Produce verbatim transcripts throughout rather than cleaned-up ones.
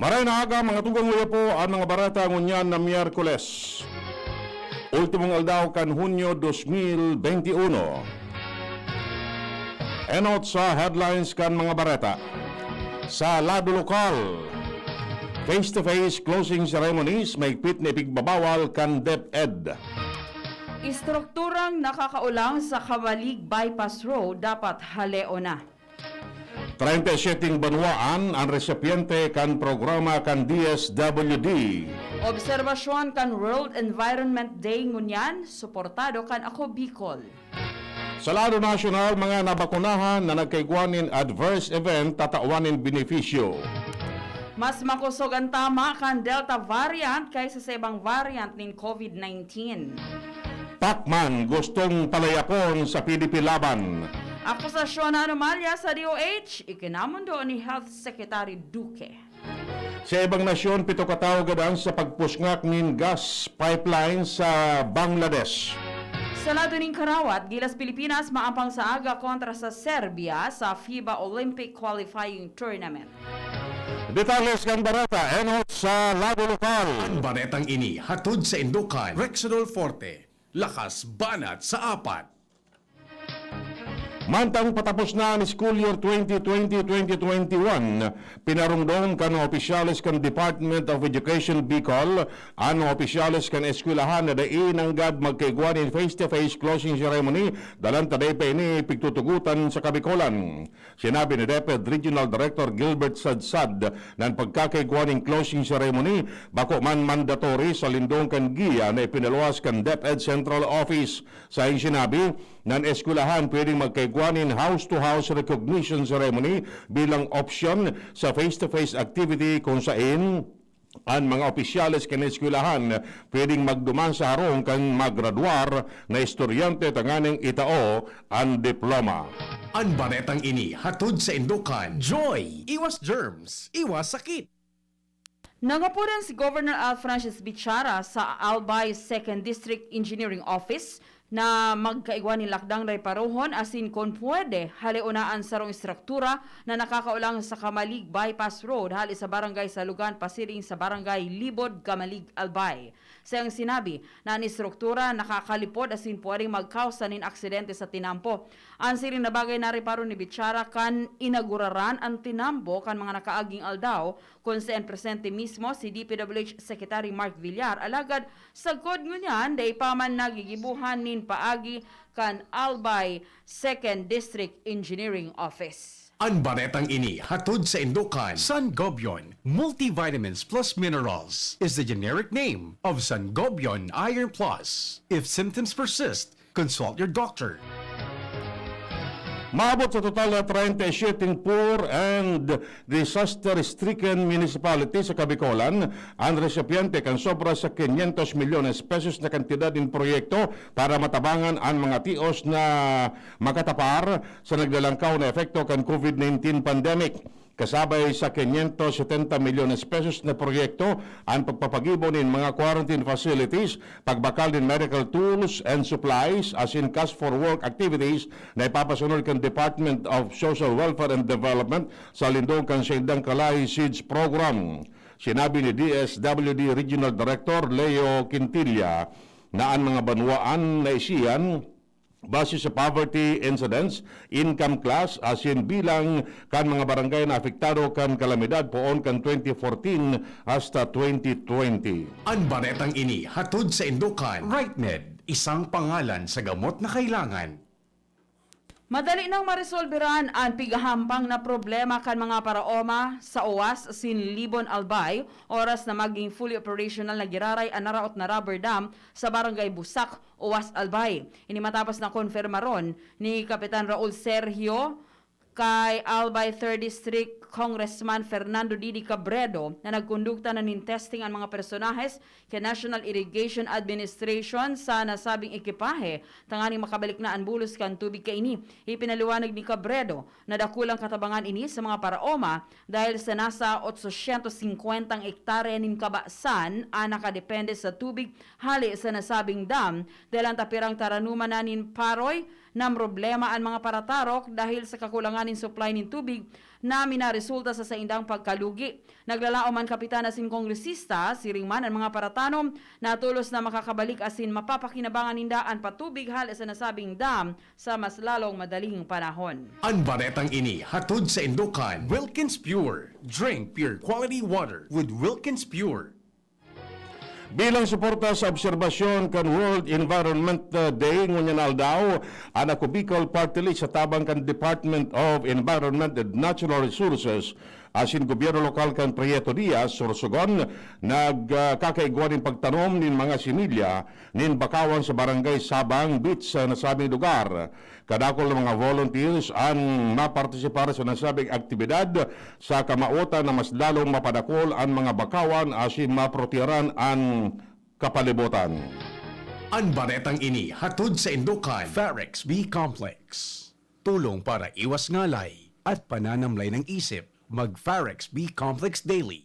Maray na aga, mga tugang, uya po an mga bareta ngunyan na Miyerkules, ultimong aldaw kan Hunyo dos mil benti uno. Enot sa headlines kan mga bareta. Sa lado lokal, face-to-face closing ceremonies, mahigpit na ipigbabawal kan DepEd. Estrukturang nakakaolang sa Camalig Bypass Road dapat haleo na. Treinta y siete banwaan an resipyente kan programa kan D S W D. Obserbasyon kan World Environment Day ngunyan, suportado kan Ako Bicol. Sa lado nasyonal, mga nabakunahan na nagkaigwa nin adverse event tatawan nin benepisyo. Mas makosog an tama kan Delta variant kaysa sa ibang variant nin COVID nineteen. Pacman gustong palayakon sa P D P Laban. Akusasyon na anomalya sa D O H, ikinamundo ni Health Secretary Duque. Sa ibang nasyon, pito ka tawo gadan sa pagpusngak nin gas pipeline sa Bangladesh. Sa lado nin karawat, gilas Pilipinas maampang sa aga kontra sa Serbia sa FIBA Olympic Qualifying Tournament. Detalles kan bareta, enot sa lado lokal. An baretang ini hatod sa Indokan, Rexidol Forte, lakas banat sa apat. Mantang patapos na an school year twenty twenty, twenty twenty-one, pinaromdom kan mga opisyales kan Department of Education Bicol an mga opisyales kan eskwelahan na dai nanggad magkaigwa nin face-to-face closing ceremony, dalan ta dai pa ini pigtutugotan sa Kabicolan. Sinabi ni DepEd Regional Director Gilbert Sadsad na an pagkakaigwa nin closing ceremony bako man mandatory sa lindong kan giya na ipinaluwas kan DepEd Central Office. Saing sinabi na an eskwelahan pwedeng magkaigwa nin house-to-house recognition ceremony bilang opsyon sa face-to-face activity kung sain an mga opisyales kan eskwelahan pwedeng magduman sa harong kan magradwar na estudyante tanganing itao an diploma. An baretang ini hatod sa Indokan, Joy! Iwas germs, iwas sakit! Nangapodan si Governor Al Francis Bichara sa Albay Second District Engineering Office na magkaigwa nin lakdang reparohon asin, kon pwede, haleon na an sarong estruktura na nakakaolang sa Camalig Bypass Road hali sa Barangay Salugan pasiring sa Barangay Libod, Camalig, Albay. Saiyang sinabi na an estruktura nakakalipod asin pwedeng magkausa nin aksidente sa tinampo. An siring na bagay nareparo ni Bichara kan inaguraran an tinampo kan mga nakaaging aldaw, kun saen presente mismo si D P W H Secretary Mark Villar, alagad sagkod ngunyan dai pa man nagigibohan nin paagi kan Albay Second District Engineering Office. An baretang ini hatod sa Indokan, Sangobion Multivitamins Plus Minerals is the generic name of Sangobion Iron Plus. If symptoms persist, consult your doctor. Maabot sa total na treinta y siete poor and disaster-stricken municipality sa Kabicolan an resipyente kan sobra sa quinientos milyones pesos na kantidad nin proyekto para matabangan an mga tios na makatapar sa naglalangkaw na epekto kan COVID nineteen pandemic. Kasabay sa quinientos setenta milyones pesos na proyekto, an pagpapagibo nin mga quarantine facilities, pagbakal nin medical tools and supplies, asin cash for work activities na ipapasunod kan Department of Social Welfare and Development sa lindong kan saindang Kalahi Seeds Program. Sinabi ni D S W D Regional Director Leo Quintilla na an mga banwaan na isiyan base sa poverty incidence, income class, asin bilang kan mga barangay na apektado kan kalamidad poon kan twenty fourteen hasta twenty twenty. An baretang ini hatod sa Indokan, RightMed, isang pangalan sa gamot na kailangan. Madali nang maresolberan an pigahampang na problema kan mga paraoma sa Oas asin Libon, Albay, oras na maging fully operational na giraray an naraot na rubber dam sa Barangay Busak, Oas, Albay. Ini matapos na konfirmaron ni Kapitan Raul Sergio kay Albay Third District Congressman Fernando Didi Cabredo na nagkondukta na nin testing an mga personahes kan National Irrigation Administration sa nasabing ekipahe tanganing makabalik na an bulos kan tubig kaini. Ipinaliwanag ni Cabredo na dakulang katabangan ini sa mga paraoma dahil sa nasa otsosyentos singkwentang ektarya nin kabasan an nakadepende sa tubig hale sa nasabing dam, dalan ta pirang taranuman na nin paroy, Namroblema an mga paratarok dahil sa kakulangan nin supply nin tubig na minaresulta sa saindang pagkalugi. Naglalaom an kapitan asin kongresista, siring man an mga paratanom, na tolos na makakabalik asin mapapakinabangan ninda an patubig hale sa nasabing dam sa mas lalong madaling panahon. An baretang ini hatod saindo kan Wilkins Pure. Drink pure quality water with Wilkins Pure. Bilang suporta sa obserbasyon kan World Environment Day ngunyan na aldaw, an Ako Bicol Party List sa tabang kan Department of Environment and Natural Resources asin gobyerno lokal kan Prieto Diaz, Sorsogon, nagkakaigwa nin pagtanom nin mga sinilya nin bakawan sa Barangay Sabang Beach sa nasabing lugar. Kadakul na mga volunteers an mapartisipar sa nasabing aktibidad sa kamawotan na mas lalong mapadakul an mga bakawan asin maproteharan an kapalibutan. An baretang ini hatod saindo kan Farex B Complex. Tulong para iwas ngalay at pananamlay ng isip. Mag Farex B Complex Daily.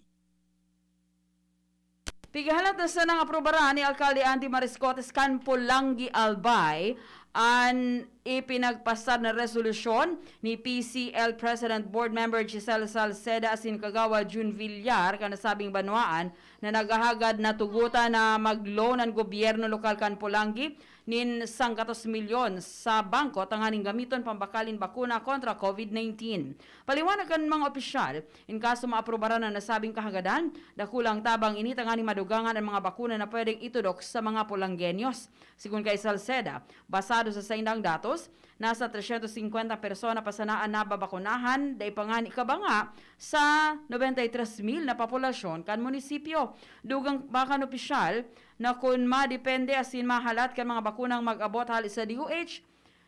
Pighahalat na sanang aprubaran ni Alkalde Andy Mariscotes kan Polangui, Albay, an ipinagpasar na resolusyon ni P C L President Board Member Giselle Salceda asin Kagawad Jun Villar kan nasabing banwaan na naghahagad na tugotan na mag-loan an gobyerno lokal kan Polangui nin sanggatos milyon sa bangko tanganing gamiton pambakalin bakuna kontra COVID nineteen. Paliwanag kan mga opisyal, in kaso maaprubaran an nasabing kahagadan, dakulang tabang ini tanganing madugangan an mga bakuna na pwedeng itudok sa mga Polanggueños. Sigon kay Salceda, basado sa saindang datos, nasa tresyentos singkwenta persona pa sana an nababakunahan, dai pa ngani kabanga sa nobenta y tres mil na populasyon kan munisipyo. Dugang pa kan opisyal na kun madepende asin mahalat kan mga bakunang mag-abot hale sa D O H,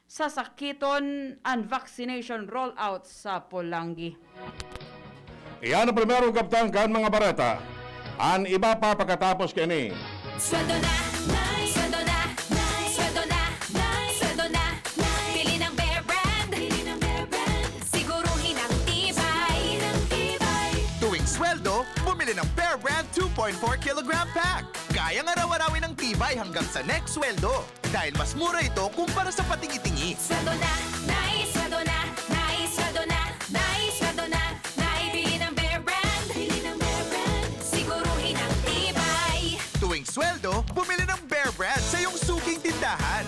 sasakiton an vaccination rollout sa Polangui. Iyan ang primerong kabtang kan mga bareta. An iba pa pakatapos kaini. Sweldo na, Nay! Sweldo na, Nay! Sweldo na, Nay! Sweldo na, Nay! Bili ng Bear Brand! Bili ng Bear Brand! Siguruhin ang tibay! Bili ng tibay! Tuwing sweldo, bumili ng Bear Brand two point four kilogram pack. Kayang araw-arawin ang tibay hanggang sa next sweldo. Dahil mas mura ito kumpara sa patingi-tingi. Sweldo na, Nay! Sweldo na, Nay! Sweldo na, Nay! Sweldo na, Nay! Bili ng Bear Brand! Bili ng Bear Brand! Siguruhin ang tibay! Tuwing sweldo, bumili ng Bear Brand sa iyong suking tindahan.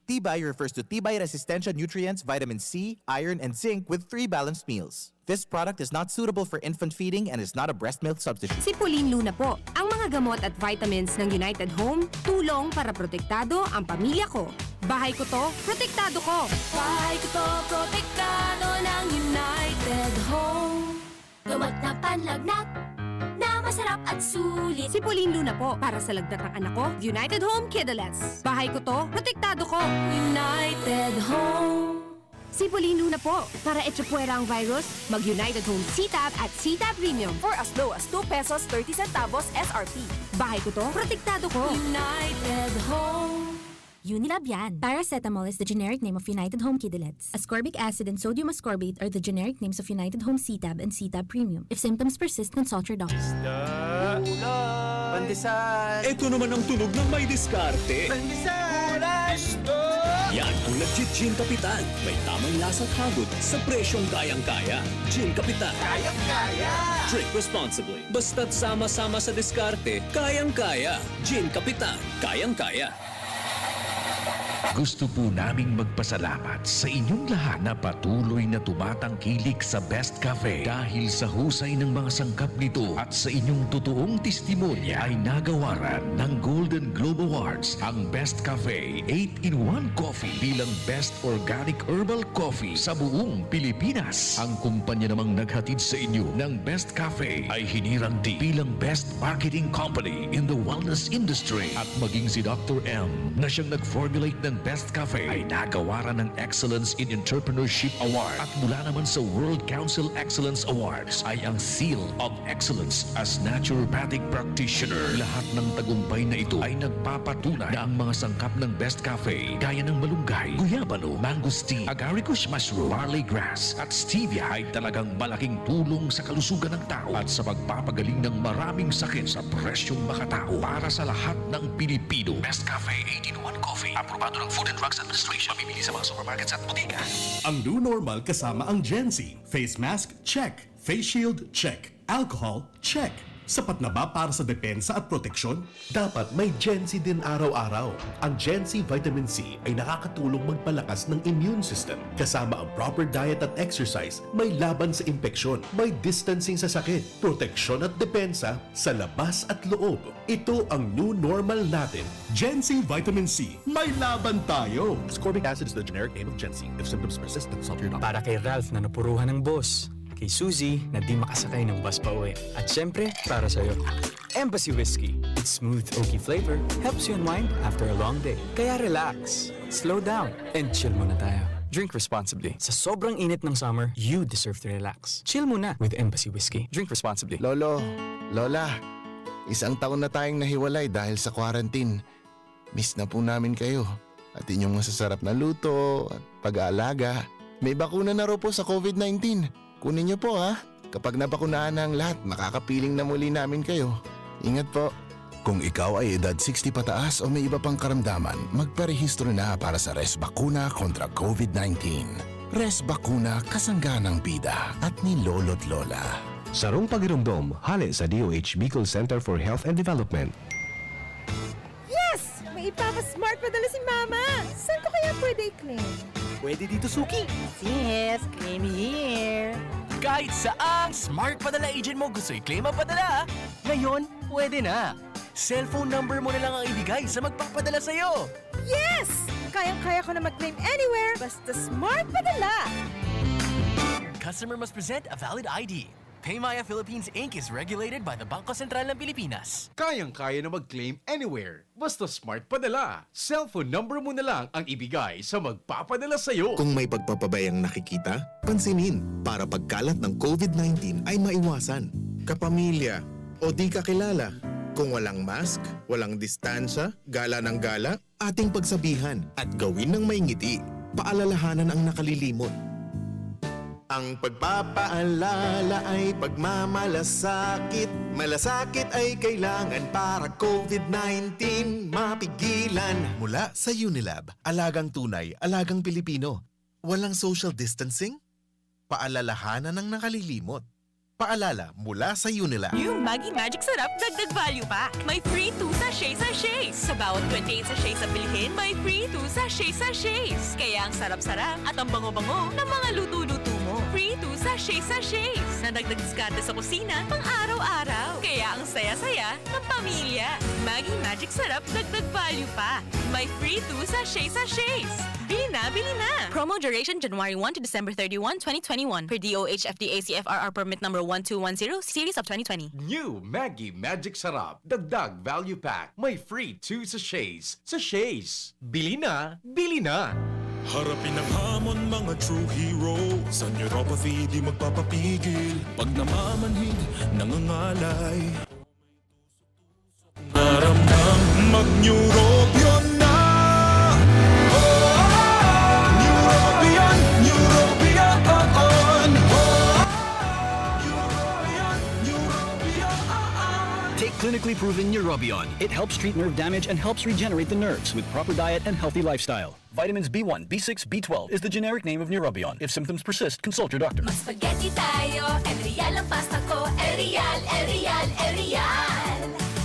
Tibay refers to tibay resistensya nutrients, vitamin C, iron, and zinc with three balanced meals. This product is not suitable for infant feeding and is not a breast milk substitute. Sipulin Luna po. Ang mga gamot at vitamins ng United Home, tulong para protektado ang pamilya ko. Bahay ko to, protektado ko. Bahay ko to, protektado ng United Home. Gamot na panlagnat, na masarap at sulit. Sipulin Luna po, para sa lagnat ng anak ko, United Home Kidulets. Bahay ko to, protektado ko. United Home. Sipulin Luna po. Para echapuwera ang virus, mag-United Home C-Tab at C-Tab Premium. For as low as two pesos thirty centavos S R P. Bahay ko to, protektado ko. United Home. Unilab yan. Paracetamol is the generic name of United Home Kidulets. Ascorbic acid and sodium ascorbate are the generic names of United Home C-Tab and C-Tab Premium. If symptoms persist, consult your doctor. Isda. Pandesal. Ito naman ang tunog ng may diskarte. Pandesal. Gulay. Isda. Yan ang nagji-Gin Kapitan. May tamang lasa at hagod sa presyong kayang-kaya. Gin Kapitan. Kayang-kaya. Drink responsibly. Basta't sama-sama sa diskarte, kayang-kaya. Gin Kapitan. Kayang-kaya. Gusto po naming magpasalamat sa inyong lahat na patuloy na tumatangkilik sa Best Cafe. Dahil sa husay ng mga sangkap nito at sa inyong totoong testimonya ay nagawaran ng Golden Globe Awards ang Best Cafe eight-in-one Coffee bilang Best Organic Herbal Coffee sa buong Pilipinas. Ang kumpanya namang naghatid sa inyo ng Best Cafe ay hinirang din bilang Best Marketing Company in the Wellness Industry. At maging si Doctor M na siyang nag-formulate ng Best Cafe ay nagawaran ng Excellence in Entrepreneurship Award. At mula naman sa World Council Excellence Awards ay ang Seal of Excellence as Naturopathic Practitioner. Lahat ng tagumpay na ito ay nagpapatunay na ang mga sangkap ng Best Cafe, gaya ng malunggay, guyabano, mangosteen, agaricus mushroom, barley grass, at stevia ay talagang malaking tulong sa kalusugan ng tao at sa pagpapagaling ng maraming sakit sa presyong makatao para sa lahat ng Pilipino. Best Cafe eight-in-one Coffee, aprobado Ang Food and Drugs Administration, mabibili sa mga supermarkets at botika. Ang new normal kasama ang Gen Z. Face mask, check. Face shield, check. Alcohol, check. Sapat na ba para sa depensa at proteksyon? Dapat may Gen Z din araw-araw. Ang Gen Z Vitamin C ay nakakatulong magpalakas ng immune system. Kasama ang proper diet at exercise, may laban sa impeksyon, may distancing sa sakit, proteksyon at depensa sa labas at loob. Ito ang new normal natin. Gen Z Vitamin C, may laban tayo! Ascorbic acid is the generic name of Gen Z. If symptoms persist, consult your doctor. Para kay Ralph na napuruhan ng boss, kay Suzy na di makasakay ng bus pa uwi, at syempre, para sa'yo. Embassy Whiskey. Its smooth, oaky flavor helps you unwind after a long day. Kaya relax, slow down, and chill muna tayo. Drink responsibly. Sa sobrang init ng summer, you deserve to relax. Chill muna with Embassy Whiskey. Drink responsibly. Lolo, Lola, isang taon na tayong nahiwalay dahil sa quarantine. Miss na po namin kayo. At inyong masasarap na luto at pag-aalaga. May bakuna na raw po sa COVID nineteen. Kunin niyo po ha. Kapag nabakunahan na ang lahat, makakapiling na muli namin kayo. Ingat po. Kung ikaw ay edad sixty pataas o may iba pang karamdaman, magparehistro na para sa Res Bakuna kontra COVID nineteen. Res Bakuna, kasangga ng bida at ni Lolo't Lola. Sarong pagiromdom hale sa D O H Bicol Center for Health and Development. Yes! May ipapa-smart padala si Mama! Saan ko kaya pwede i-claim? Pwede dito, Suki. Yes, claim here. Kahit saang smart padala agent mo gusto i-claim ang padala, ngayon, pwede na. Cellphone number mo na lang ang ibigay sa magpapadala sa'yo. Yes! Kayang-kaya ko na mag-claim anywhere, basta smart padala! Customer must present a valid I D. Paymaya Philippines Inc is regulated by the Bangko Sentral ng Pilipinas. Kayang-kaya na mag-claim anywhere. Basta smart padala. Cellphone number mo na lang ang ibigay sa magpapadala sa'yo. Kung may pagpapabayang nakikita, pansinin para pagkalat ng COVID nineteen ay maiwasan. Kapamilya o di kakilala. Kung walang mask, walang distansya, gala ng gala, ating pagsabihan at gawin ng may ngiti. Paalalahanan ang nakalilimot. Ang pagpapaalala ay pagmamalasakit. Malasakit ay kailangan para COVID nineteen mapigilan. Mula sa Unilab, alagang tunay, alagang Pilipino. Walang social distancing? Paalalahanan ang nakalilimot. Paalala mula sa Unilab. New Maggi Magic Sarap Dagdag Value Pack. May free two sachet sachets. Sa bawat twenty-eight sachets na bilhin, may free two sachet sachets. Kaya ang sarap-sarap at ang bango-bango ng mga luto-luto mo. Free two sachet sachets. Nadagdag diskarte sa kusina, pang araw-araw. Kaya ang saya-saya ng pamilya. Maggi Magic Sarap Dagdag Value Pack. May free two sachet sachets. Bili na, bili na! Promo duration January one to December thirty-one, twenty twenty-one, per D O H F D A C F R R permit number one two one zero, series of twenty twenty. New Maggi Magic Sarap Dagdag Value Pack. May free two sachets. Sachets! Bili na! Bili na! Harapin ang hamon, mga true hero. Sa neuropathy di magpapapigil. Pag namamanhid, nangangalay. Naramdam, mag-Neurobion na! Oh, Neurobion, Neurobion, oh, oh. Neurobion, Neurobion, oh, oh. Take clinically proven Neurobion. It helps treat nerve damage and helps regenerate the nerves with proper diet and healthy lifestyle. Vitamins B one, B six, B twelve is the generic name of Neurobion. If symptoms persist, consult your doctor. Mag-spaghetti tayo, El Real ang pasta ko. El Real, El Real, El Real.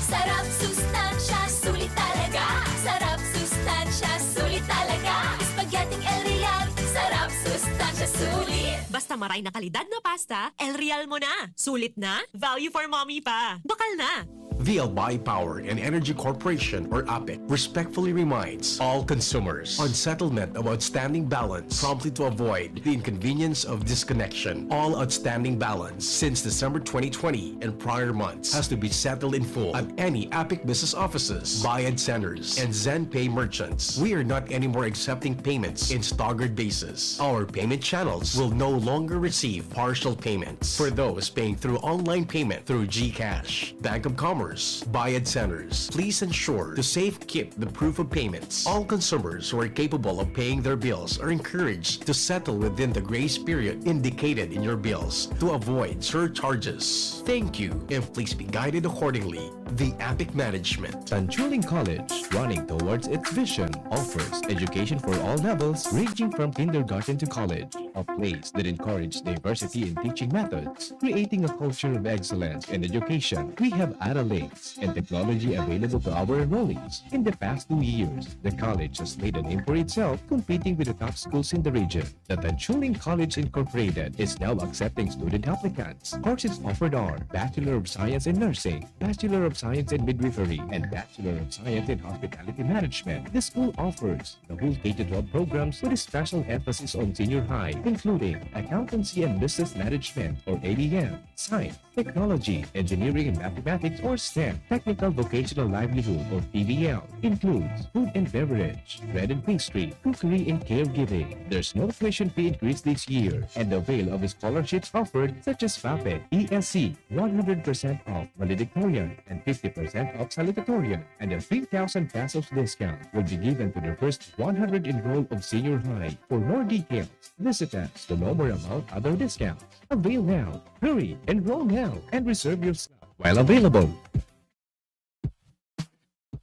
Sarap, sustansya, sulit talaga. Sarap, sustansya, sulit talaga. Spaghetti El Real. Sarap, sustansya, sulit. Basta maray na kalidad na pasta, El Real mo na. Sulit na, value for mommy pa. Bakal na! The Albay Power and Energy Corporation, or APEC, respectfully reminds all consumers on settlement of outstanding balance promptly to avoid the inconvenience of disconnection. All outstanding balance since December twenty twenty and prior months has to be settled in full at any APEC business offices, Bayad Centers, and ZenPay merchants. We are not anymore accepting payments in staggered basis. Our payment channels will no longer receive partial payments for those paying through online payment through GCash, Bank of Commerce, Buyad centers, please ensure to safekeep the proof of payments. All consumers who are capable of paying their bills are encouraged to settle within the grace period indicated in your bills to avoid surcharges. Thank you, and please be guided accordingly. The Epic Management. Tanchuling College, running towards its vision, offers education for all levels, ranging from kindergarten to college, a place that encourages diversity in teaching methods, creating a culture of excellence in education. We have Ara Links and technology available to our enrollees. In the past two years, the college has made a name for itself, competing with the top schools in the region. The Tanchuling College Incorporated is now accepting student applicants. Courses offered are Bachelor of Science in Nursing, Bachelor of Science in Midwifery, and Bachelor of Science in Hospitality Management. The school offers the whole K to twelve programs with a special emphasis on senior high, including Accountancy and Business Management or A B M, Science, Technology, Engineering and Mathematics or STEM, Technical Vocational Livelihood or T V L, includes food and beverage, bread and pastry, cookery and caregiving. There's no tuition fee increase this year, and the avail of scholarships offered such as FAPE, E S C, one hundred percent off valedictorian and fifty percent off salutatorian, and a three thousand pesos discount will be given to the first one hundred enrolled of senior high. For more details, visit us to know more about other discounts. Avail now. Hurry, enroll now, and reserve your slot while available.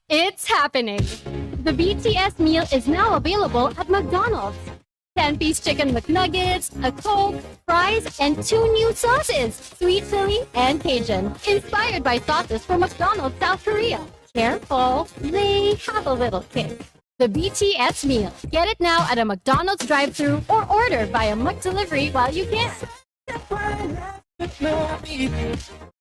It's happening! The B T S meal is now available at McDonald's. ten-piece chicken McNuggets, a Coke, fries, and two new sauces, sweet chili and Cajun, inspired by sauces from McDonald's South Korea. Careful, they have a little kick. The B T S meal. Get it now at a McDonald's drive-thru or order via McDelivery while you can.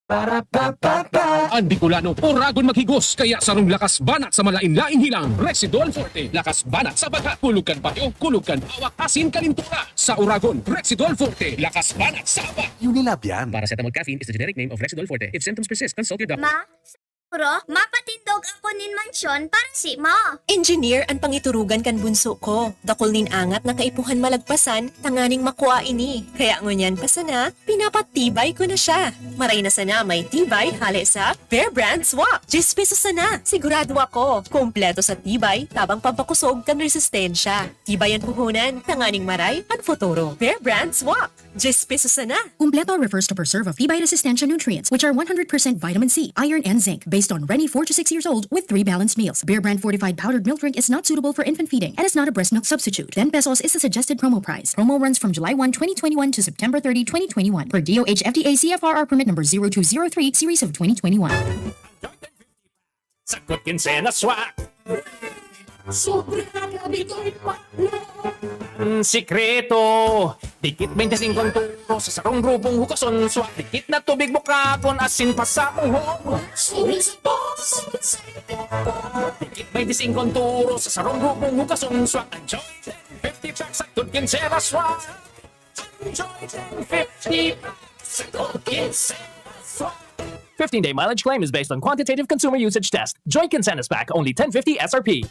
Para pa pa pa. Ang Bicolano, oragon maghigos, kaya sarong lakas banat sa malain-laing hilang. Rexidol Forte, lakas banat sa baga, kulog kan bagyo, kulog kan hawak, asin kalintura. Sa oragon, Rexidol Forte, lakas banat sa hawak. Unilab yan. Paracetamol caffeine is the generic name of Rexidol Forte. If symptoms persist, consult your doctor. Ma, siguro, mapatindog ako nin mansyon para si ma. Engineer an pangiturugan kan bunso ko. Dakul nin angat na kaipuhan malagpasan tanganing makua ini. Kaya ngunyan pa sana, pinapatibay ko na siya. Maray na sana may tibay hale sa Bear Brand Swak. Diyes pesos sana, sigurado ako. Kompleto sa tibay, tabang pampakusog kan resistensya. Tibay an puhunan, tanganing maray an futuro. Bear Brand Swak. Diyes pesos sana. Kumpleto refers to preserve of tibay resistensya nutrients, which are one hundred percent vitamin C, iron, and zinc, based on Reni four to six years old with three balanced meals. Bear Brand fortified powdered milk drink is not suitable for infant feeding and is not a breast milk substitute. Ten pesos is the suggested promo price. Promo runs from July one, twenty twenty-one to September thirty, twenty twenty-one, per D O H F D A C F R R permit number zero two zero three series of twenty twenty-one. Sagot kinsenas swak. Sobra na bitoy pa. Ang sikreto, dikit bente singko ang turo sa sarong grupong hukason swak. Dikit na tubig bukakon asin pasamuhon. Sulit sa boss. Dikit bente singko ang turo sa sarong grupong hukason swak. Ang Joy ten fifty pack sa Good Kinsenas swak. Ang Joy ten fifty pack sa Good Kinsenas swak. Fifteen-day mileage claim is based on quantitative consumer usage test. Joy Kinsenas Pack, only ten fifty S R P.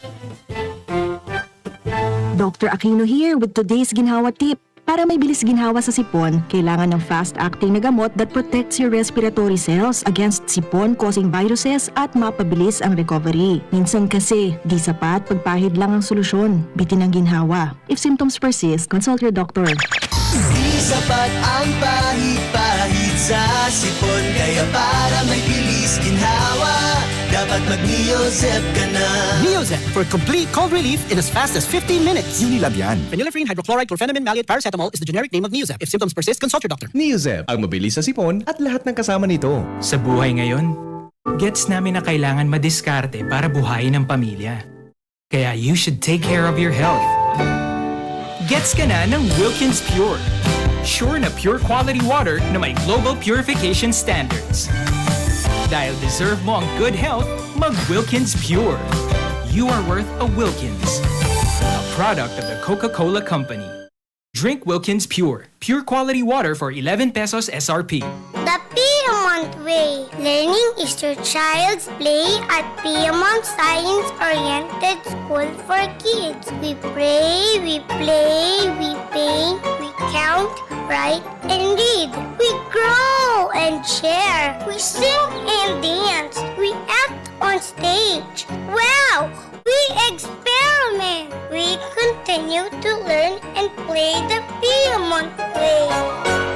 Doctor Aquino here with today's ginhawa tip. Para may bilis ginhawa sa sipon, kailangan ng fast-acting na gamot that protects your respiratory cells against sipon-causing viruses at mapabilis ang recovery. Minsan kasi, di sapat pagpahid lang ang solusyon. Bitin ang ginhawa. If symptoms persist, consult your doctor. Di sapat ang pahid-pahid sa sipon. Kaya para may bilis ginhawa, dapat mag-Neozep ka na. Neozep for complete cold relief in as fast as fifteen minutes. Unilab yan. Phenylephrine hydrochloride chlorphenamine maleate paracetamol is the generic name of Neozep. If symptoms persist, consult your doctor. Neozep, ang mabilis sa sipon at lahat ng kasama nito. Sa buhay ngayon, gets namin na kailangan madiskarte para buhayin ang pamilya. Kaya you should take care of your health. Gets ka na ng Wilkins Pure. Sure na pure quality water na may global purification standards. Dahil deserve mo ang good health, mag Wilkins Pure. You are worth a Wilkins. A product of the Coca-Cola Company. Drink Wilkins Pure. Pure quality water for eleven pesos S R P. The Piedmont Way. Learning is your child's play at Piedmont Science-Oriented School for Kids. We pray, we play, we paint, we count, write, and read. We grow and share. We sing and dance. We stage. Wow! We experiment. We continue to learn and play the Piamont way.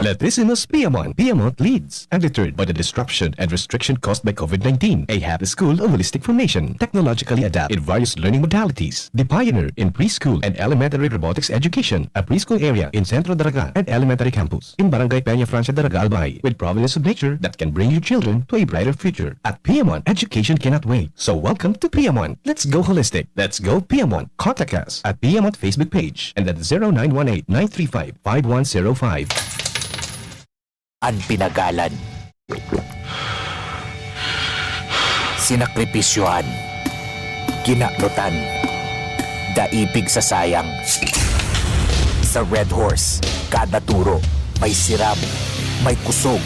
Latissimus Piamont. Piamont leads. Undeterred by the disruption and restriction caused by COVID nineteen, a happy school of holistic formation, technologically adapt in various learning modalities. The pioneer in preschool and elementary robotics education, a preschool area in Centro Daraga and elementary campus in Barangay Peña Francia Daraga, Albay, with providence of nature that can bring your children to a brighter future. At Piamont, education cannot wait. So welcome to Piamont. Let's go holistic. Let's go Piamont. Contact us at Piamont Facebook page and at zero nine one eight nine three five five one zero five. An pinagalan. Sinakripisyohan. Kinaprotan. Daipig sa sayang. Sa Red Horse, kada turo, may siram, may kusog,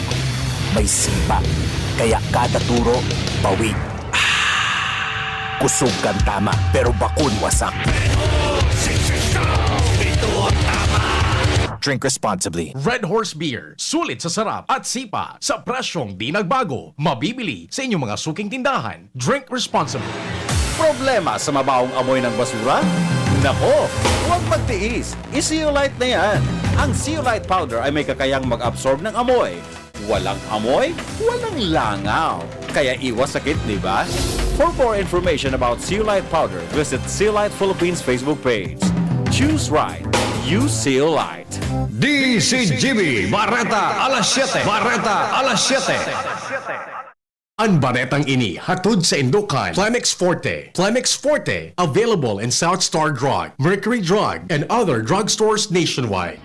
may sipa. Kaya kada turo, bawi. Kusog kan tama, pero bakun wasak. Drink responsibly. Red Horse Beer. Sulit sa sarap at sipa sa presyong di nagbago. Mabibili sa inyong mga suking tindahan. Drink responsibly. Problema sa mabawong amoy ng basura? Nako, huwag magtiis. I-Zeolite na yan. Ang Zeolite Powder ay may kakayang mag-absorb ng amoy. Walang amoy, walang langaw. Kaya iwas sakit, di ba? For more information about Zeolite Powder, visit Zeolite Philippines Facebook page. Choose right. Use Zeolite. D C G B, Bareta, alas siyete. Bareta, alas siyete. An baretang ini hatod sa indukan Plemex Forte. Plemex Forte, available in South Star Drug, Mercury Drug, and other drugstores nationwide.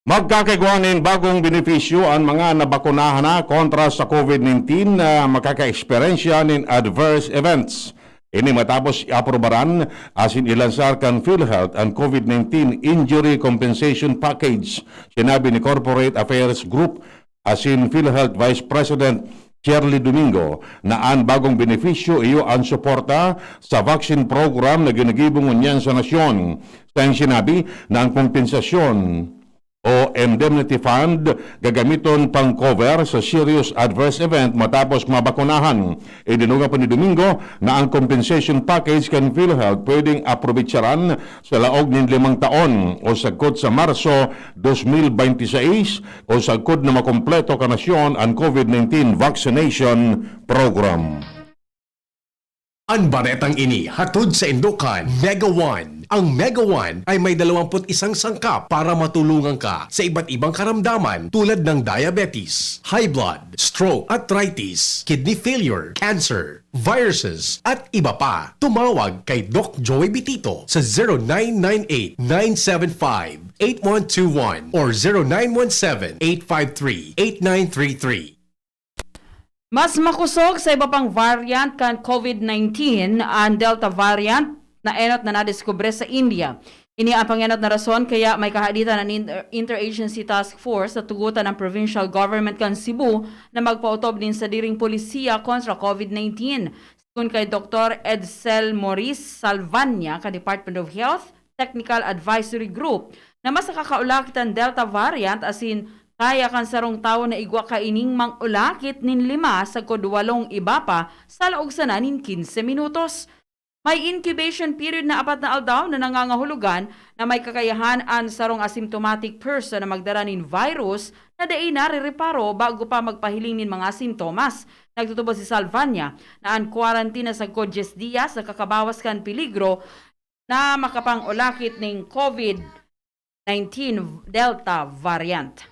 Magkakaigwa nin bagong benepisyo an mga nabakunahan na kontra sa COVID nineteen na makakaeksperyensya nin adverse events. Ini matapos iaprobaran asin ilansar kan PhilHealth an COVID nineteen Injury Compensation Package, sinabi ni Corporate Affairs Group asin PhilHealth Vice President Shirley Domingo na an bagong benepisyo iyo an suporta sa vaccine program na ginigibo ngunyan sa nasyon. Sa iyang sinabi na ang kompensasyon o indemnity fund gagamiton pang-cover sa serious adverse event matapos mabakunahan. Idinugang pa ni Domingo na ang compensation package kan PhilHealth pwedeng aprobetsaran sa laog nin limang taon o sagkod sa Marso dos mil bente seis o sagkod na makompleto kan nasyon an COVID nineteen vaccination program. An baretang ini hatod sa indukan Mega One. Ang Mega One ay may dalawampu't isang sangkap para matulungan ka sa iba't ibang karamdaman tulad ng diabetes, high blood, stroke, arthritis, kidney failure, cancer, viruses, at iba pa. Tumawag kay Doc Joey Bitito sa zero nine nine eight nine seven five eight one two one or zero nine one seven eight five three eight nine three three. Mas makosog sa iba pang variant kan COVID nineteen an Delta variant na enot na nadiskubre sa India. Ini an pangenot na rason kaya may kahaditan an Inter- Interagency Task Force na tugotan ang provincial government kan Cebu na magpaotob nin sadiring polisiya kontra COVID nineteen. Sigon kay Doktor Edsel Maurice Salvania kan Department of Health Technical Advisory Group na mas nakakaulakit an Delta variant asin kaya kan sarong tawo na igwa kaining mang-ulakit nin lima sagkod walong iba pa sa laog sana nin kinse minutos. May incubation period na apat na aldaw na nangangahulugan na may kakayahan an sarong asymptomatic person na magdara nin virus na dai narireparo bago pa magpahiling nin mga sintomas. Nagtutubod si Salvania na an quarantine na sagkod dyes diyas nakakabawas kan peligro na makapang-ulakit ning COVID nineteen Delta variant.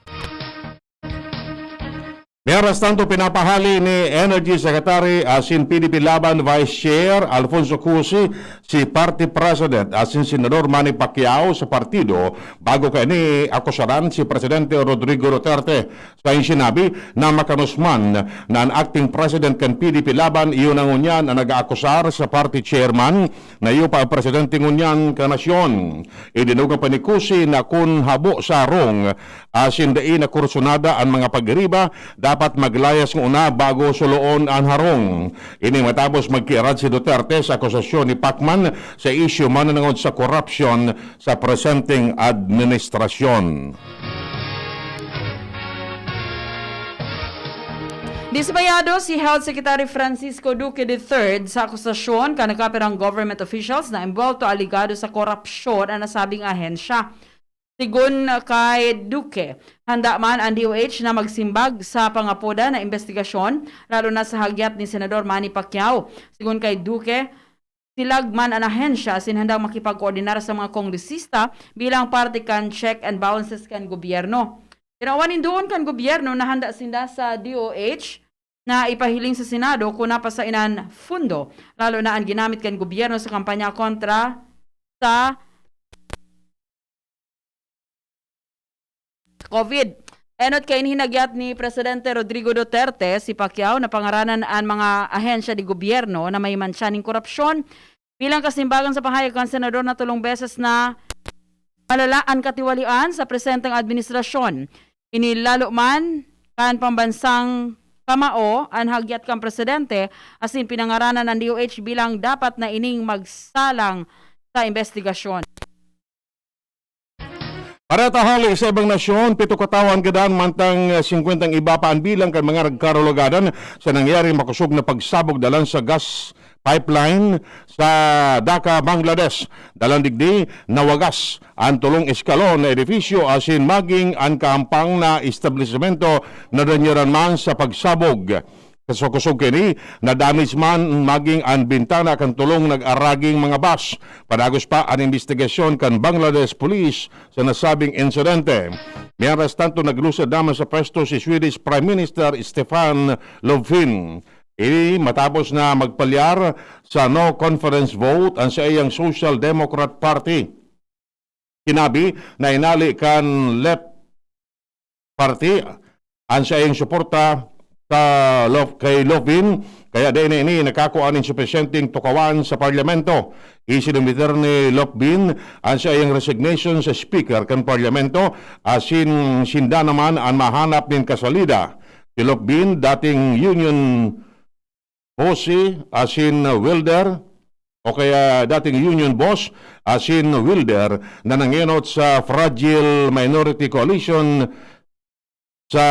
Mientras tanto, pinapahali ni Energy Secretary asin P D P Laban Vice Chair Alfonso Cusi si Party President asin Senador Manny Pacquiao sa partido bago kaini akusaran si Presidente Rodrigo Duterte. Sa iyang sinabi na makanos man na an acting president kan P D P Laban iyo na ngunyan an nag-aakusar sa party chairman na iyo pa ang presidente ngunyan kan nasyon. Idinugang pa ni Cusi na kun habo sa harong asin dai nakursunada an mga pagiriba, dapat maglayas nguna bago suloon an harong. Ini matapos magkiirad si Duterte sa akusasyon ni Pacman sa isyu mananangod sa korapsyon sa presenteng administrasyon. Dismayado si Health Secretary Francisco Duque the third sa akusasyon kan nakapirang government officials na embwelto alegado sa korapsyon an nasabing ahensya. Sigon kay Duque, handa man an D O H na magsimbag sa pangapoda na imbestigasyon, lalo na sa hagyat ni Senador Manny Pacquiao. Sigon kay Duque, silag man an ahensya asin handang makipagkoordinar sa mga kongresista bilang parte kan check and balances kan gobyerno. Tinawan nin duon kan gobyerno na handa sinda sa D O H na ipahiling sa Senado kun napasainan fundo, lalo na an ginamit kan gobyerno sa kampanya kontra sa COVID. Enot kaini, hinagyat ni Presidente Rodrigo Duterte si Pacquiao na pangaranan an mga ahensya de gobyerno na may mantsa nin korupsyon bilang kasimbagan sa pahayag kan senador na tolong beses na malala an katiwalian sa presenteng administrasyon. Ini lalo man kan pambansang pamao an hagyat kan presidente, asin pinangaranan an D O H bilang dapat na ining magsalang sa imbestigasyon. Para tahali sa ibang nasyon, pito ka tawo an gadan, mantang singkwentang iba pa an bilang kan mga nagkarulugadan sa nangyaring makosog na pagsabog dalan sa gas pipeline sa Dhaka, Bangladesh. Dalan digdi, nawagas an tolong eskalon na edifisyo asin maging an kahampang na establisimento nadanyaran man sa pagsabog. Kasukosog kaini, na-damage man maging an bintana kan tolong nag-araging mga bus. Padagos pa an imbestigasyon kan Bangladesh Police sa nasabing insidente. Mientras tanto, naglusad naman sa pwesto si Swedish Prime Minister Stefan Löfven. Ini matapos na magpalyar sa no confidence vote an saiyang Social Democrat Party. Sinabi na hinali kan Left Party an saiyang suporta sa Lof-, kay Löfven, kaya dai na ini nakakua nin supisyenteng tukawan sa Parlamento. Isinumiter ni Löfven an saiyang resignation sa Speaker kan Parlamento, asin sinda naman an mahanap nin kasalida. Si Löfven, dating union boss asin welder, o kaya dating union boss asin welder, na nangenot sa Fragile Minority Coalition sa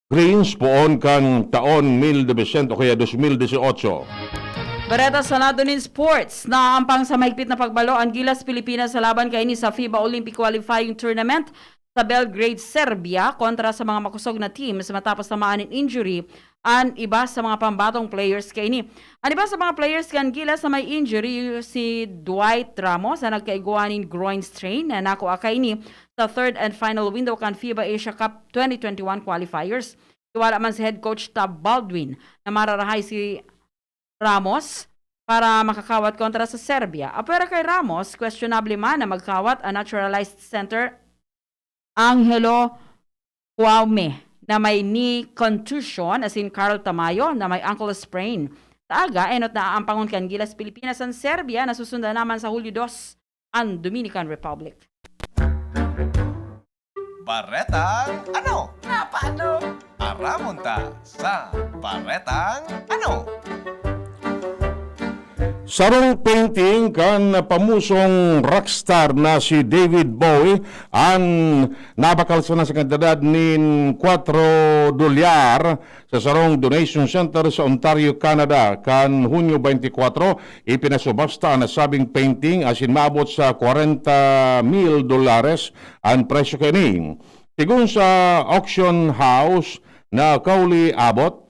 Greens poon kan taon mil novecientos o kaya dos mil dieciocho. Bareta sa lado nin sports, naampang sa mahigpit na pagbalo an Gilas Pilipinas sa laban kaini sa FIBA Olympic Qualifying Tournament sa Belgrade, Serbia, kontra sa mga makosog na teams matapos tamaan nin injury an iba sa mga pambatong players kaini. An iba sa mga players kan Gilas na may injury, si Dwight Ramos na nagkaigwa nin groin strain na nakua kaini sa third and final window kan FIBA Asia Cup twenty twenty-one qualifiers. Tiwala man si head coach Tab Baldwin na mararahay si Ramos para makakawat kontra sa Serbia. Apwera kay Ramos, questionable man na magkawat an naturalized center Angelo Jaume na may knee contusion, asin Carl Tamayo na may ankle sprain. Sa aga, enot na aampangon kan Gilas Pilipinas an Serbia na susundan naman sa Hulyo dos an Dominican Republic. Baretang ano? Nga paano? Aramon ta sa Baretang ano? Sarong painting kan pamusong rockstar na si David Bowie an nabakal sana sa kantidad nin kwatro dolyar sa sarong donation center sa Ontario, Canada. Kan Hunyo twenty-four, ipinasubasta an nasabing painting asin maabot sa kwarenta mil dolares an presyo kaini. Sigon sa auction house na Cowley Abbott,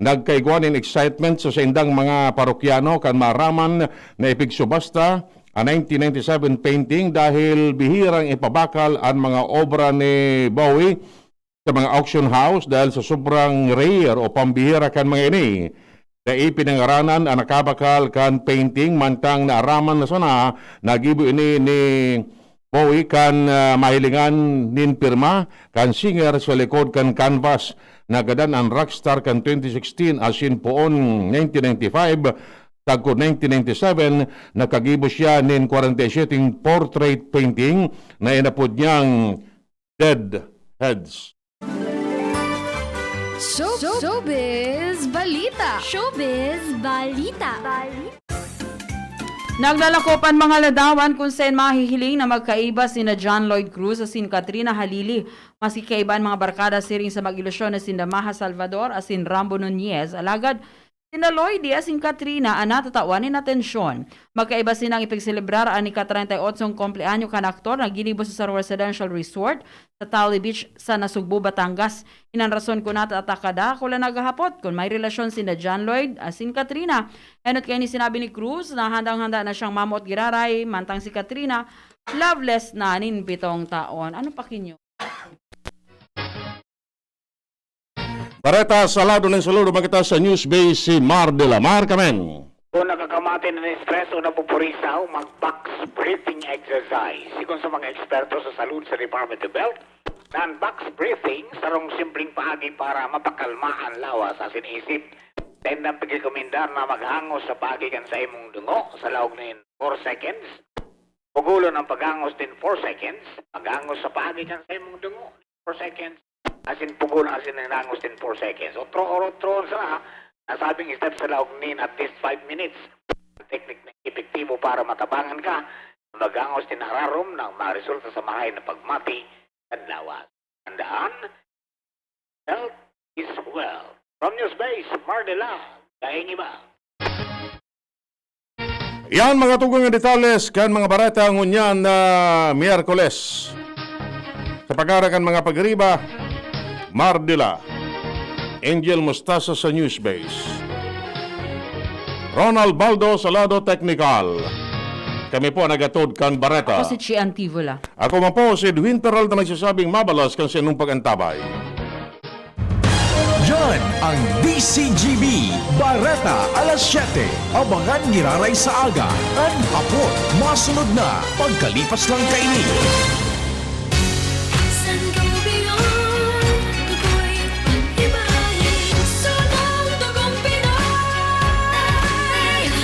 nagkaigwa nin excitement sa saindang mga parokyano kan maaraman na ipigsubasta an nineteen ninety-seven painting dahil bihirang ipabakal an mga obra ni Bowie sa mga auction house dahil sa sobrang rare o pambihira kan mga ini. Dai pinangaranan an nakabakal kan painting, mantang naaraman na sana na gibo ini ni Bowie kan, ah, mahilingan nin pirma kan singer sa likod kan canvas. Nagadan an rockstar kan twenty sixteen asin poon nineteen ninety-five, sagkod nineteen ninety-seven, nakagibo siya nin kwarenta y siyete portrait painting na inapod niyang Dead Heads. Show, Showbiz Balita. Showbiz Balita. Naglalakop an mga ladawan kun saen mahihiling na magkaiba sina John Lloyd Cruz asin Katrina Halili. Maski kaiba an mga barkada siring sa mag-ilusyon na sinda Maha Salvador asin Rambo Nunez, alagad sina Lloyd asin Katrina an natatawan nin atensyon. Magkaiba sinang ipagselebrar an ika-treinta y ocho kumpleanyo kan aktor na ginibo sa sarong residential resort sa Tally Beach sa Nasugbu, Batangas. Iyan an rason kun nata ta kadakula naghahapot kun may relasyon sinda John Lloyd asin Katrina. Enot kaini sinabi ni Cruz na handang-handa na siyang mamoot giraray, mantang si Katrina, loveless na nin pitong taon. Ano pa kinyo? Bareta sa lado nin saludo, makita sa news base si Mar de la Mar, kamen. Kung nakakamate na ng stress o napupurisaw, mag-box breathing exercise. Sigon sa mga eksperto sa salud sa Department of Health, na ang box breathing sarong simpleng paagi para mapakalma an lawas asin isip. Tendang pagrekomendar na maghangos sa paagi kan saimong dungo sa laog nin four seconds. Pugulon ang paghangos nin four seconds. Paghangos sa paagi kan saimong dungo, four seconds. Asin pugol asin hinangos nin four seconds. Otro, or otro, sa nasabing step sa laog nin at least five minutes. Ang teknik na epektibo para matabangan ka na maghangos nin hararom na maresulta sa mahay na pagmati kan lawas. Tandaan, health is wealth. From News Base, Mar de la, daing iba. Yan mga tugang na detalles kan mga bareta ngunyan na Miyerkules. Sa pagkara kan mga pagriba, Mar de la, Angel Mostaza sa News Base. Ronald Baldo sa lado teknikal. Kami po nagatod kan bareta. Ako si Chi Antivola. Ako man po si Edwin Peralta, nagsasabing mabalos kan sinong pag-antabay. Yan ang D C G B, Bareta alas siyete. Abangan giraray sa aga, an hapon. Masunod na, pagkalipas lang kaini. Sangobion, ako'y pag-ibahin. Sunod dugong Pinoy,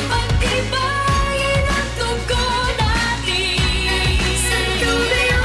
pag-ibahin ang dugo natin. Sangobion,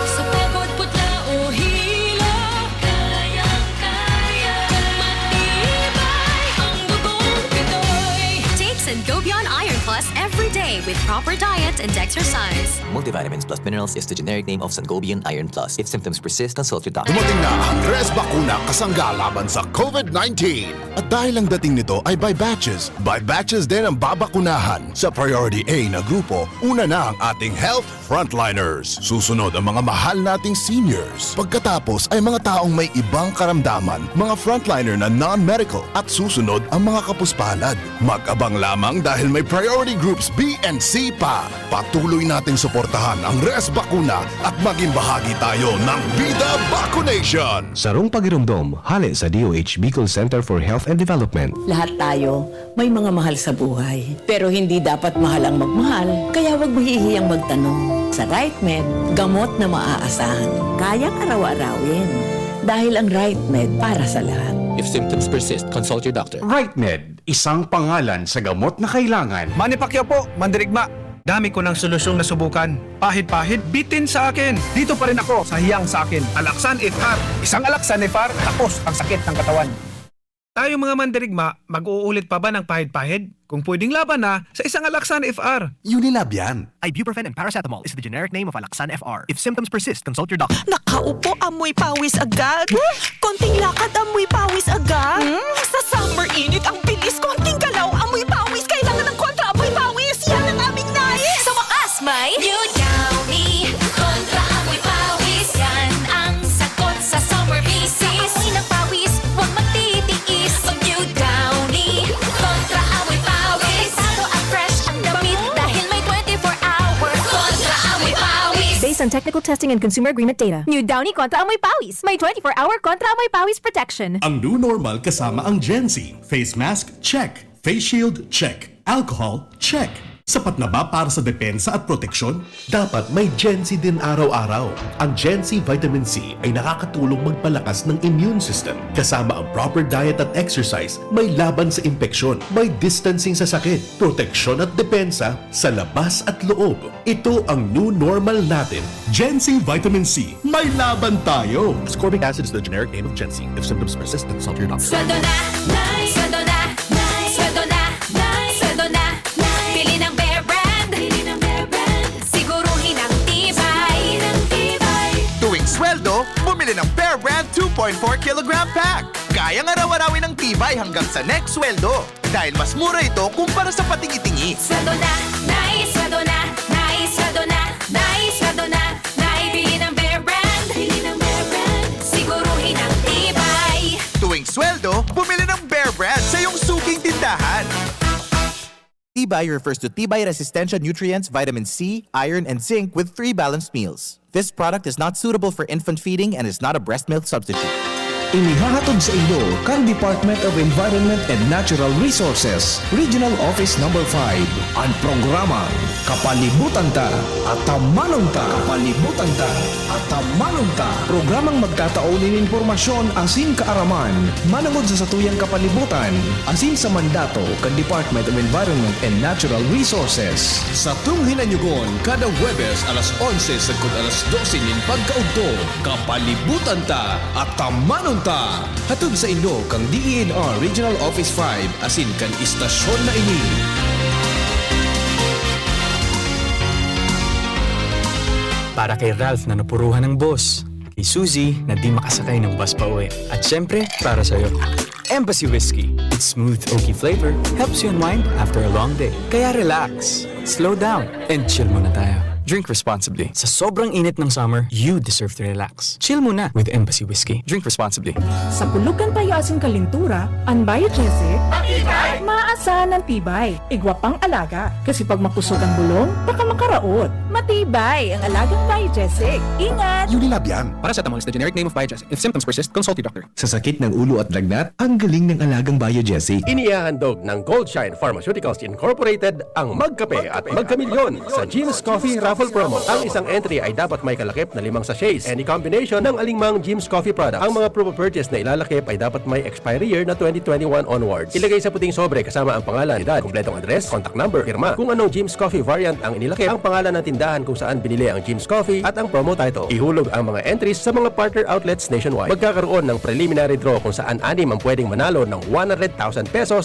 sa pagod, putla o hilo, kayang-kaya. Matibay ang dugong Pinoy. Take Sangobion Iron Plus every day with proper diet and exercise. Multivitamins plus minerals is the generic name of Sangobion Iron Plus. If symptoms persist, consult your doctor. Dumating na ang Res Bakuna kasangga laban sa COVID nineteen. At dahil ang dating nito ay by batches, by batches din ang babakunahan. Sa Priority A na grupo, una na ang ating health frontliners. Susunod ang mga mahal nating seniors. Pagkatapos ay mga taong may ibang karamdaman, mga frontliner na non-medical, at susunod ang mga kapuspalad. Mag-abang lamang dahil may priority groups B and C pa. Patuloy nating suportahan ang Res Bakuna at maging bahagi tayo ng Bida Vacunation. Sarong pagiromdom, hale sa D O H Bicol Center for Health and Development. Lahat tayo may mga mahal sa buhay. Pero hindi dapat mahal ang magmahal, kaya wag mahihiyang magtanong. Sa RightMed, gamot na maaasahan, kayang araw-arawin. Dahil ang RightMed para sa lahat. If symptoms persist, consult your doctor. RightMed, isang pangalan sa gamot na kailangan. Manny Pacquiao po, mandirigma. Dami ko ng solusyong nasubukan. Pahid-pahid, bitin sa akin. Dito pa rin ako sa hiyang sa akin. Alaxan F R. Isang Alaxan F R, tapos ang sakit ng katawan. Tayong mga mandirigma, mag-uulit pa ba ng pahid-pahid? Kung pwedeng laban na, sa isang Alaxan F R. Unilab yan. Ibuprofen and paracetamol is the generic name of Alaxan F R. If symptoms persist, consult your doctor. Nakaupo, amoy pawis agad. Konting lakad, amoy pawis agad. Hmm? Sa summer init, ang bilis. Konting galaw, amoy pawis. Kailangan ng kontra amoy pawis. Yan ang aming nais. Sa wakas, may New Downy Kontra Amoy Pawis. Yan ang sagot sa summer bisis. Sa amoy ng pawis, huwag magtitiis. Mag New Downy Kontra Amoy Pawis. Delikado at fresh ang damit dahil may twenty-four hour Kontra Amoy Pawis. Based on technical testing and consumer agreement data. New Downy Kontra Amoy Pawis. May twenty-four hour Kontra Amoy Pawis protection. Ang new normal kasama ang Gen Z. Face mask, check. Face shield, check. Alcohol, check. Sapat na ba para sa depensa at proteksyon? Dapat may Gen C din araw-araw. Ang Gen C Vitamin C ay nakakatulong magpalakas ng immune system. Kasama ang proper diet at exercise, may laban sa impeksyon, may distancing sa sakit, proteksyon at depensa sa labas at loob. Ito ang new normal natin. Gen C Vitamin C, may laban tayo! Ascorbic acid is the generic name of Gen C. If symptoms persist, consult your doctor. Sweldo na, Nay! Sweldo na, Nay! Sweldo na, Nay! ng Bear Brand two point four kilogram pack. Kayang araw-arawin ang tibay hanggang sa next sweldo. Dahil mas mura ito kumpara sa patingi-tingi. Sweldo na, nice, sweldo na, nice, sweldo na, nice, sweldo na, naibili ng Bear Brand. Bili ng Bear Brand, siguruhin ang tibay. Tuwing sweldo, bumili ng Bear Brand sa iyong suking tindahan. Tibay refers to tibay resistensya nutrients, vitamin C, iron, and zinc with three balanced meals. This product is not suitable for infant feeding and is not a breast milk substitute. Inihahatod sa inyo kan Department of Environment and Natural Resources, Regional Office Number five, an programang Kapalibutan Ta, Atamanon Ta. Kapalibutan Ta, Atamanon Ta. Programang magtatao nin impormasyon asin kaaraman manongod sa satuyang kapalibutan asin sa mandato kan Department of Environment and Natural Resources. Satong hinanyugon kada Huwebes alas onse sagkod alas dose nin pagkaudto, Kapalibutan Ta, Atamanon Ta. Hatod sa inyo kan D E N R Regional Office five asin kan istasyon na ini. Para kay Ralph na napuruhan ng boss, kay Suzy na di makasakay ng bus pauwi, at syempre, para sa'yo. Embassy Whiskey. Its smooth, oaky flavor helps you unwind after a long day. Kaya relax, slow down, and chill muna tayo. Drink responsibly. Sa sobrang init ng summer, you deserve to relax. Chill muna with Embassy Whiskey. Drink responsibly. Sa pulugan payo asin kalintura, an Biogesic, maasahan ang tibay, igwa pang alaga. Kasi pag makusog ang bulong, baka makaraot. Matibay ang alagang Biogesic. Ingat! Unilab yan. Paracetamol is the generic name of Biogesic. If symptoms persist, consult your doctor. Sa sakit ng ulo at lagnat, ang galing ng alagang Biogesic. Inihahandog ng Goldshine Pharmaceuticals Incorporated ang Magkape at Magkamilyon sa Jim's Coffee Raffle Promo. Ang isang entry ay dapat may kalakip na limang sachets. Any combination ng alingmang Jim's Coffee product. Ang mga proof of purchase na ilalakip ay dapat may expiry year na twenty twenty-one onwards. Ilagay sa puting sobre kasama ang pangalan, edad, kompletong address, contact number, pirma. Kung anong Jim's Coffee variant ang inilakip, ang pangalan ng tindahan kung saan binili ang Jim's Coffee at ang promo title. Ihulog ang mga entries sa mga partner outlets nationwide. Magkakaroon ng preliminary draw kung saan anim ang pwedeng manalo ng one hundred thousand pesos